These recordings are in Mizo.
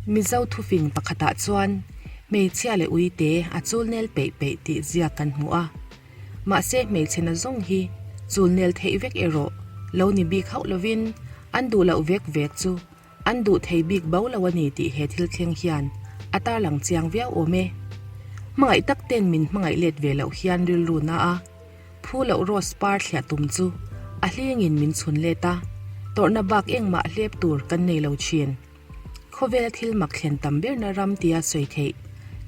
Mizo thufing pakhatah chuan hmeichhia leh uite a chulnel peih peih tih ziak kan hmu a. Mahse hmeichhe nazawng hi chulnel theih vek erawh lo ni bik hauh lovin an duh loh vek vek chu An duh thei bik bo lo a ni tih he thil thleng hian a tarlang chiang viau awm e. Hmangaih tak ten min hmangaih let ve loh hian rilru na a, phu loh rose par thliah tum chu a hlingin min chhun let a, tawrhna bak engmah hlep tur kan nei lo thin. Khawvela thil mak thlen tam berna ram tia sawi theih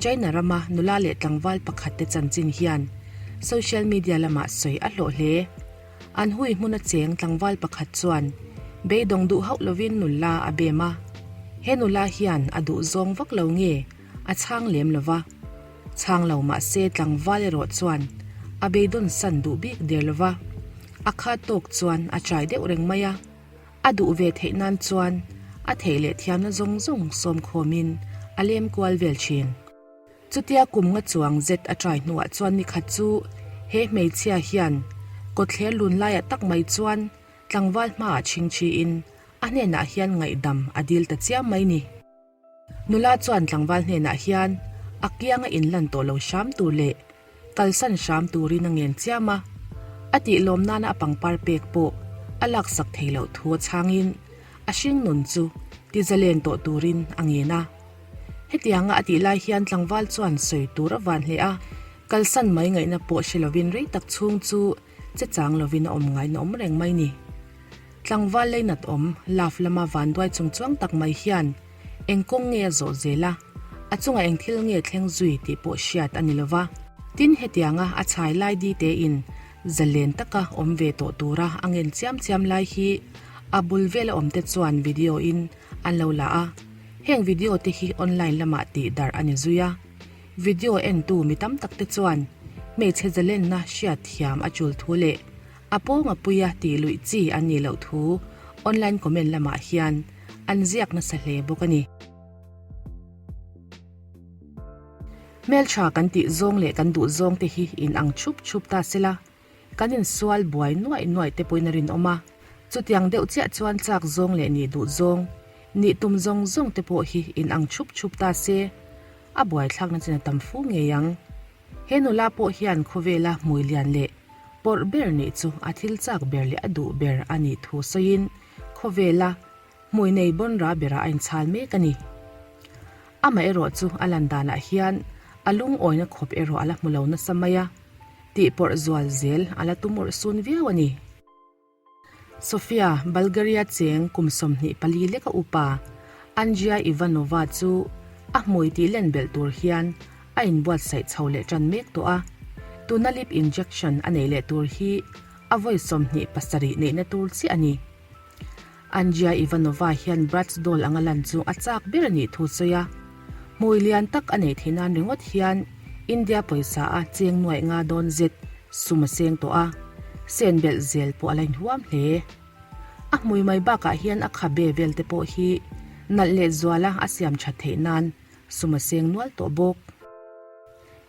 China rama nula leh tlangval pakhat te chanchin hian social media lamah sawi a hlawh hle. An hui hmuna cheng tlangval pakhat chuan beidawng duh hauh lovin nula a bem a. He nula hian a duh zawng vak lo nge a chhang lem lo va. Chhang lo mah se tlangval erawh chuan a beidawn san duh bik der lo va. A khat tawk chuan a chai deuh reng mai a. A duh ve theih nan chuan a theih leh thiamna zawng zawng sawmkhawmin a lem kual vel thin. Chutia kum nga chuang zet a try hnuah chuan nikhat chu he hmeichhia hian kawtthler lun laiah tak mai chuan tlangval hmaah chhingchhiin a hnenah hian ngaihdam a dil ta chiam mai ni. Nula chuan tlangval hnenah hian a kianga inlan tawh lo hram tur leh kalsan hram turin a ngen chiam a, a tih lawm nana a pangpar pek pawh a laksak thei loh thu a chhangin a hringnun chu tizalen tawh turin a ngen a. Hetianga a tih lai hian tlangval chuan sawi tur a van hle a, kalsan mai ngaihna pawh hre lovin rei tak chhung chu che chang lovin a awm ngaina awm reng mai ni. Tlangval leinat awm love lama vanduai chung chuang tak mai hian eng kawng nge a zawh zel a, a chungah eng thil nge thleng zui tih pawh hriat a ni lova. Tin, hetianga a chhai lai di tein zalen taka awm ve tawh tura a ngen chiam chiam lai hi a bul vela awmte chuan video in an lo la a. Heng video te hi online lamah tih darh a ni zui a, video entu mi tam tak te chuan hmeichhe zalenna hriat thiam a chul thu leh a pawnga puia tih luih chi an nih loh thu online comment lamah hian an ziak nasa hle bawk a ni. Hmeltha kan tih zawng leh kan duh zawng te hi inang chhup chhup ta sela, Kan insual buai nuaih nuaih te pawhin a rinawm a, chutiang deuh chiah chuan chak zawng leh nih duh zawng, nih tum zawng zawng te pawh hi inang chhup chhup ta se, a buaithlakna chin a tam fu ngei ang. He nula pawh hian khawvela hmui lian leh pawrh ber nih chu a thil chak ber leh a duh ber a nih thu sawiin khawvela Hmui nei bawnra berah a inchhal mek a ni. Amaherawh chu a lan danah hian a lungawina khawp erawh a la hmu lo nasa mai a, tihpawrh zual zel a la tum urh sun viau a ni. Sofia, Bulgaria cheng kum 24 leka upa Anjia Ivanova chu a hmui tih len belh tur hian a inbuatsaih chho leh tan mek tawh a, tuna lip injection a neih leh tur hi a vawi 27 neihna tur chiah a ni. Anjia Ivanova hian Bratz doll anga lan chu a chak ber a nih thu sawi a, hmui lian tak a neih theih nan ringawt hian India pawisa a cheng nuaih nga dawn zet sum a seng tawh a, sen belh zel pawh a la inhuam hle. A hmui mai bakah hian a khabe vel te pawh hi nalh leh zuala a siam that theih nan sum a seng nual tawh bawk.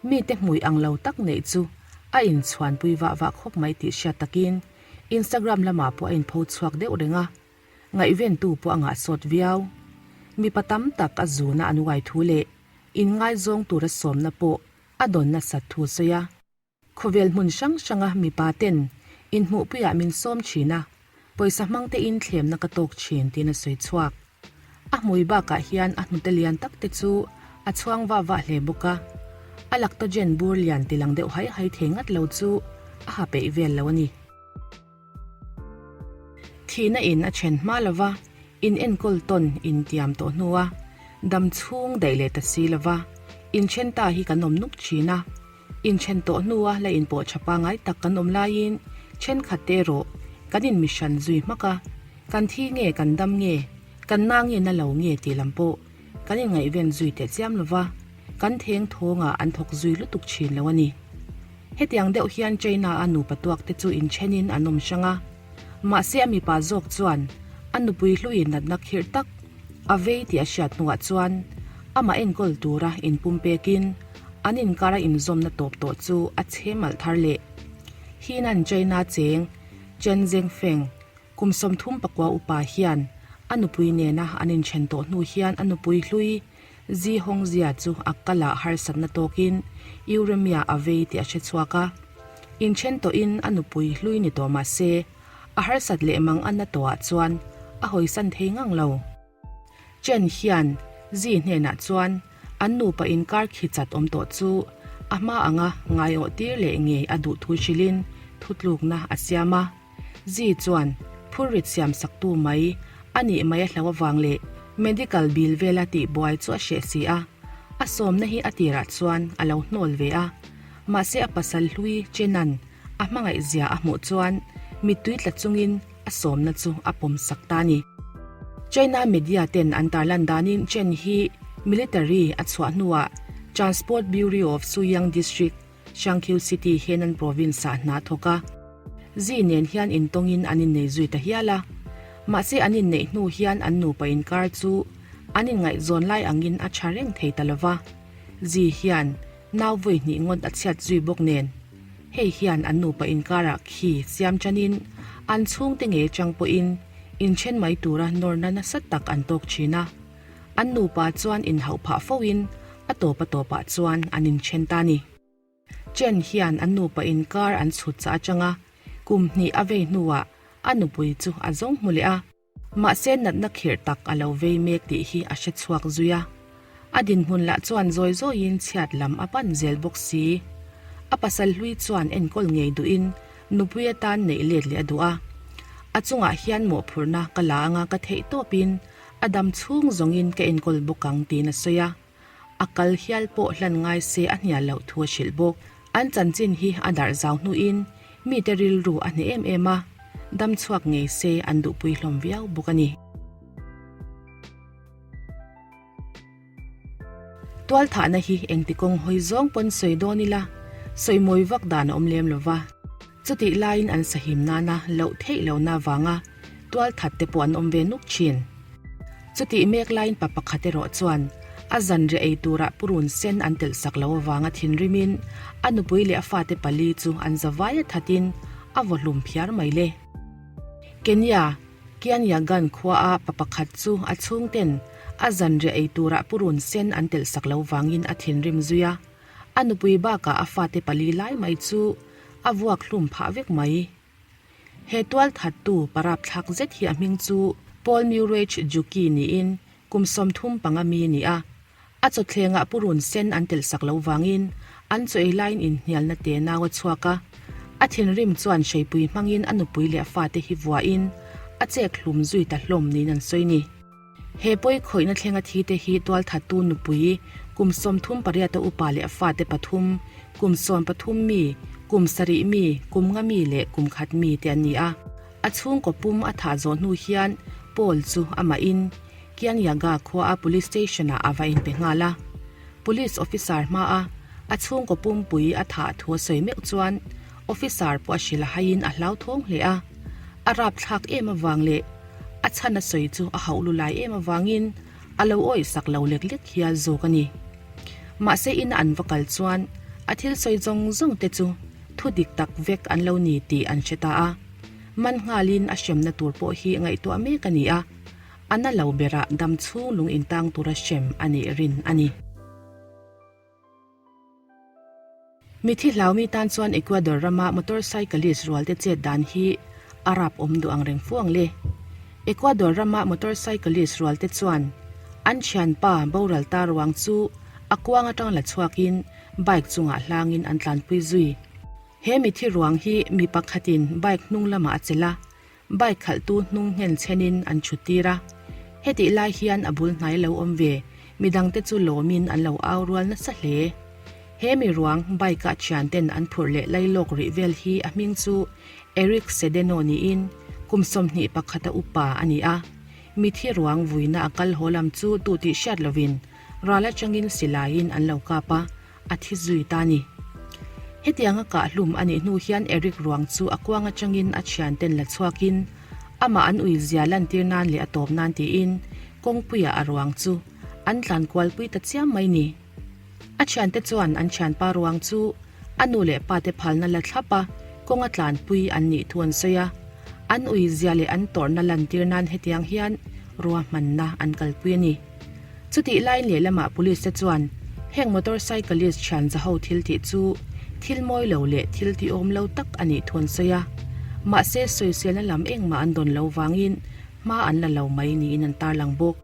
Mite hmui ang lo tak neih chu a inchhuanpui vah vah khawp mai tih hriat takin Instagram lamah pawh a inpho chhuak deuh reng a, ngaihventu pawh a ngahsawt viau. Mipa tam tak a zuna an uai thu leh inngaizawng tura sawmna pawh a dawn nasat thu a sawi a. Khawvel hmun hrang hranga mipa ten inhmuhpuiah min sawm thin a, pawisa hmang tein thlemna ka tawk thin tiin a sawi chhuak. A hmui bakah hian a hnute lian tak te chu a chhuang vah vah hle bawk a, a lactogen bur lian ti lang deuh hai hai thei ngat lo chu a ha peih vel lo a ni. Thihna in a then hma lova, in enkawl tawn in tiam tawh hnua dam chhung daih leh ta si lova inthen ta hi kan awm nuk thin a, inthen tawh hnua la inpawh tha pangai tak kan awm laiin thenkhat te erawh kan inmihran zui hmak a, Kan thi nge kan dam nge, kan na nge na lo nge tih lam pawh kan inngaihven zui teh chiam lo va, kan theng thawngah an thawk zui lutuk thin lo a ni. Hetiang deuh hian China-a nupa tuak te chu inthenin an awm hrang a, mahse a mipa zawk chuan a nupui hluin natna khirh tak a vei tih a hriat hnuah chuan amah enkawl tura inpumpekin an inkara inzawmna tawp tawh chu a chhe malh thar leh. Hinan China cheng Chen Zhengfeng Kum 34 upa hian A nupui nena an inthen tawh hnu hian a nupui hlui Zi Hongzia chu a kalah harsatna tawkin Uremia a vei tih a hre chhuak a. Inthen tawhin a nupui hlui ni tawh mah se, a harsat leh mang anna tawhah chuan a hawisan thei ngang lo. Chen hian Zi hnenah chuan an nupa inkar khi chat awm tawh chu a hma anga ngaiawh tir leh ngei a duh thu hrilhin thutlukna a siam a. Zi chuan phurrit siam saktu mai a nih mai a hlo avang leh medical bill vela tihbuai chu a hreh si a, a sawmna hi a tirah chuan a lo hnawl ve a. Mahse a pasal hlui Chenan a hmangaih zia a hmuh chuan mittui tla chungin a sawmna chu a pawm sak ta a ni. China media ten an tarlan danin Chen hi military a chhuah hnuah Transport Bureau of Suiyang District, Shangqiu City, Henan Province ah hna a thawk a. Zi nen hian intawngin an innei zui ta hial a. Mahse an inneih hnu hian an nupa inkar chu an inngaihzawn lai angin a tha reng thei ta lova. Zi hian nau vawi hnih ngawt a chhiat zui bawk nen. Hei hian an nupa inkarah khi siam tanin an chhungte ngei atang pawhin inthen mai tura nawrna nasa tak an tawk thin a. An nupa chuan inhauh phah foin a tawp a tawpah chuan an inthen ta a ni. Chen hian an nupa inkar an chhut chah atanga kum hnih a vei hnuah a nupui chu a zawng hmu leh a. Mahse natna khirh tak a lo vei mek tih hi a hre chhuak zui a. A dinhmun lah chuan zawi zawiin chhiat lam a pan zel bawk si. A pasal hlui chuan enkawl ngei duhin nupui atan neih let leh a duh a. A chungah hian mawhphurhna ka la anga ka theih tawpin a dam chhung zawngin ka enkawl bawk ang tiin a sawi a. A kal hial pawh hlan ngai se a hnial loh thu a hrilh bawk. An chanchin hi a darh zau hnuin mite rilru a hneh em em a, dam chhuak ngei se an duhpui hlawm viau bawk a ni. Tualthahna hi engti kawng hawi zawng pawn sawi dawn ila, sawi mawi vak dan a awm lem lo va. Chutih laiin an sahim nana loh theih lohna avanga tualthat te pawh an awm ve nuk thin. Chutih mek laiin pa pakhat erawh chuan a zanriah ei turah purun sen an telh sak lo avanga thinrimin a nupui leh a fate pali chu an zavai a thatin a vaw hlum phiar mai le. Kenya, Kianyagan khuaa pa pakhat chu a chhungten a zanriah ei turah purun sen an telh sak lo vangin a thinrim zui a, a nupui bakah a fate pali lai mai chu a vuak hlum phah vek mai. He tualthattu parapthlak zet hi a hming chu Paul Murech Juki niin kum 35 mi a ni a. A chawthlengah purun sen an telh sak lo vangin an chaw ei laiin inhnialna te nau a chhuak a. A thinrim chuan hreipui hmangin a nupui leh a fate hi vuahin a chek hlum zui ta hlawm niin an sawi ni. He pawi khawihna thlenga thi te hi tualthattu nupui kum 38 a upa leh a fate pathum, kum 13 mi, kum sarih mi, kum nga mi leh kum khat mi te an ni a. A chhungkaw pum a thah zawh hnu hian Paul chu amahin Kianyaga khuaa police station ah a va inpe nghal a. Police officer hmaa a chhungkaw pumpui a thah thu a sawi meuh chuan officer pawh a hrilh a haiin a hlauthawng hle a. A rapthlak em avang leh a chhan a sawi chu a hauh lu lai em avangin a lo awih sak lo lek lek hial zawk a ni. Mahse ina an va kal chuan a thil sawi zawng zawng te chu thu dik tak vek an lo ni tih an hre ta a. Man nghalin a hremna tur pawh hi ngaihtuah mek a ni a, a na lo berah dam chhung lung intang tura hrem a nih rin a ni. Mithi hlaumi tan chuan Ecuador rama motorcyclist rualte chet dan hi a rap awm duh ang reng fu ang le. Ecuador rama motorcyclist rualte chuan an thianpa boral ta ruang chu a kuang atang la chhuakin bike chungah hlangin an tlanpui zui. He mithi ruang hi mi pakhatin bike hnung lamah a chelh a, Bike khalhtu hnung nghen chhenin an chhut tir a, hetih lai hian a bul hnai lo awm ve, midangte chu lawmin an lo au rual nasa hle. He mi ruang bike-ah thianten an phurh leh lailawk rih vel hi a hming chu Eric Sedeno niin kum 21 a upa a ni a. Mithi ruang vuina a kal haw lam chu tu tih hriat lovin ral atangin silaiin an lo kap a, a thi zui ta ni. Hetianga kah hlum a nih hnu hian Eric ruang chu a kuang atangin a thianten la chhuakin amah an ui zia lantir nan leh a tawp nan tiin kawngpuiah a ruang chu an tlan kualpui ta chiam mai ni. A thiante chuan an thianpa ruang chu a nu leh pate phalna la thlap a kawnga tlanpui an nih thu an sawi a. An ui zia leh an tawrhna lantir nan hetiang hian. Ruahmanna an kalpui a ni. Chutih lai lehlamah police te chuan heng motorcyclist thianzaho thil tih chu thil mawi lo leh thil tihawm lo tak a nih thu an sawi a. Mahse sawiselna lam engmah an dawn lo vangin hma an la lo mai niin an tarlang bawk.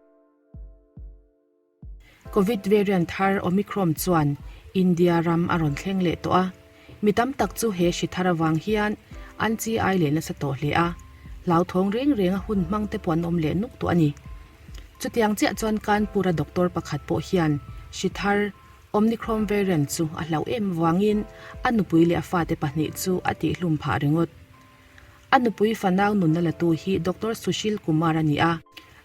Covid variant thar Omicron chuan India ram a rawn thleng leh tawh a, mi tam tak chu he hri thar avang hian an chi ai leh nasa tawh hle a, hlauthawng reng reng a hun hmang te pawh an awm leh nuk tawh a ni. Chutiang chiah chuan Kanpur a doctor pakhat pawh hian hri thar Omnicron variant chu a hlauh em avangin a nupui leh a fate pahnih chu a tihhlum phah ringawt. A nupui fanau nunna latu hi Doctor Sushil Kumar a ni a,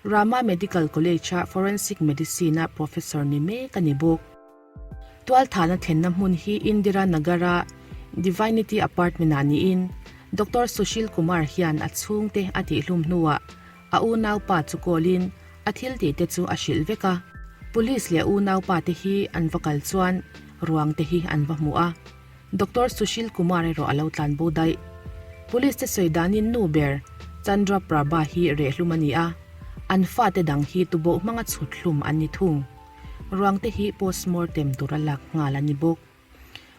Rama Medical College-a Forensic Medicine-a Professor ni mek a ni bawk. Tualthahna thlenna hmun hi Indira Nagar-a Divinity Apartment-ah niin Doctor Sushil Kumar hian a chhungte a tihhlum hnuah a unaupa chu call-in a thil tihte chu a hrilh vek a. Police leh unaupa te hi an va kal chuan ruang te hi an va hmu a. Doctor Sushil Kumar erawh a lo tlan bo daih. Police te sawi danin nu ber Chandra Prabha hi rehhlum a ni a, an fate dang hi tuboh hmanga chhut hlum an ni thung. Ruang te hi postmortem tura lak nghal a ni bawk.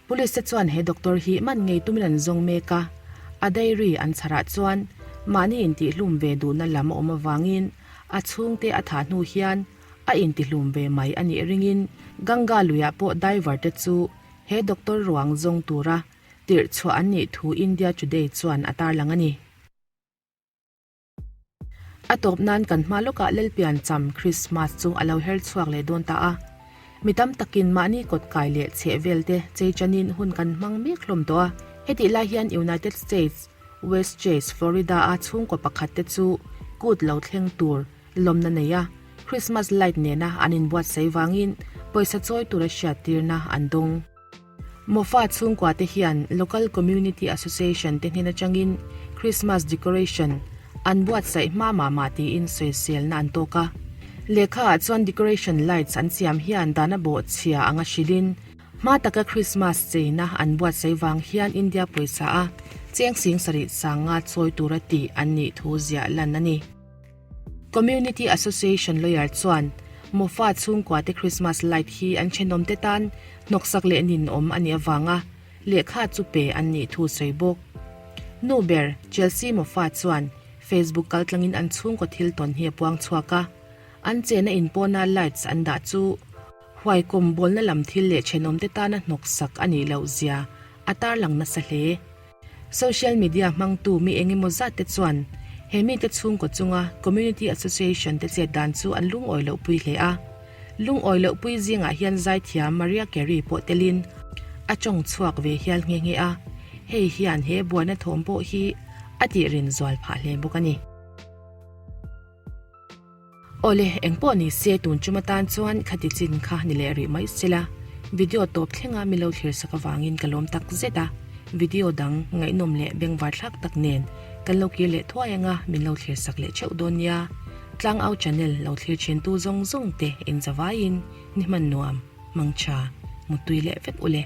Police te chuan he doctor hi man ngei tumin an zawng mek a, a diary an chharah chuan mahni intihhlum ve duhna lam a awm avangin a chhungte a thah hnu hian a intihlum ve mai a nih ringin Ganga luiah pawh diver te chu He doctor ruang zawng tura tirh chhuah an nih thu India Today chuan a tarlang a ni. A tawp nan kan hma lawkah Lalpian cham Christmas chu a lo her chhuak leh dawn ta a. Mi tam takin mahni kawt kai leh chheh vel te chei chanin hun kan hmang mek hlawm tawh a. Hetih lai hian United States, West Chase, Florida-a chhungkaw pakhat te chu kut lo thleng tur Lawmna nei a, Christmas light nena an inbuatsaih vangin pawisa chawi tura hriattirna an dawng. Mofa chhungkua te hian Local Community Association te hnen atangin Christmas decoration an buatsaih hma mah mah tiin sawiselna an tawk a. Lehkha ah chuan decoration lights an siam hian dana bawhchhia anga hrilhin hma taka Christmas cheina an buatsaih vang hian India pawisa a cheng 70 sanga chawi tura tih an nih thu ziah lan a ni. Community Association lawyer chuan Mofa chhungkuate Christmas light hi an thenawmte tan hnawksak leh ninawm a nih avanga lehkha chu pe an nih thu sawi bawk. Nu ber Chelsea Mofa chuan Facebook kaltlangin an chhungkaw thil tawn hi a puang chhuak a, an chena inpawna lights an dah chu huaikawm bawlna lam thil leh thenawmte tana hnawksak a nih loh zia a tarlang nasa hle. Social media hmangtu mi eng emaw zat te chuan he mite chhungkaw chunga community association te chet dan chu an lungawi loh pui hle a. Lungawi loh pui zingah hian zaithiam Mariah Carey pawh telin a tawng chhuak ve hial nghe nghe a, hei hian he buaina thawm pawh hi a tih rin zual phah hle bawk a ni. Awle, engpawh ni se tun tum atan chuan khati chin kha ni leh rih mai sela, video tawp thlenga mi lo thlir sak avangin ka lawm tak zet a, video dang ngaihnawm leh bengvar thlak tak nen kan lo kir leh thuai anga min lo thlir sak leh theuh dawn nia. Tlangau channel lo thlir thin tu zawng zawng te inzavaiin ni hman nuam, mangtha, muttui leh vek ule.